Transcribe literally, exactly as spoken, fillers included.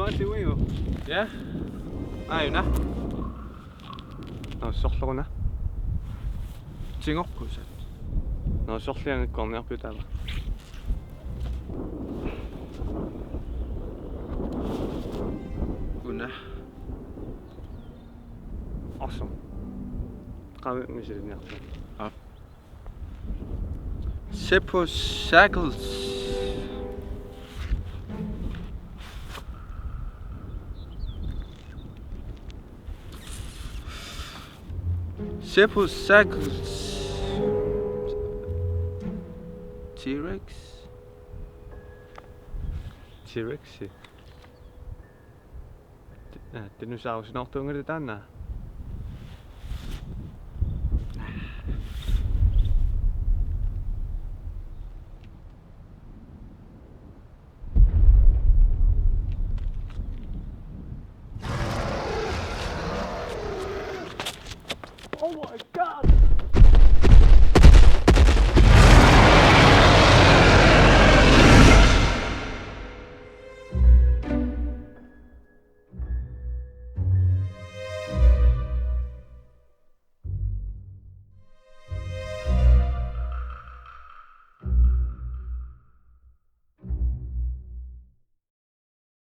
Ati uiu. Ja. Aina. Nå, sorleruna. Tigorpusat. Nå, sorliangikkorniarpitava. Una. Awesome. Qavi misiliniarta. Aap. Seppo Cycles. Seppo Cycles. T-Rex. T-Rex. Ti-, eh, dinosaurusinoortuunngilaq taanna. Oh my God!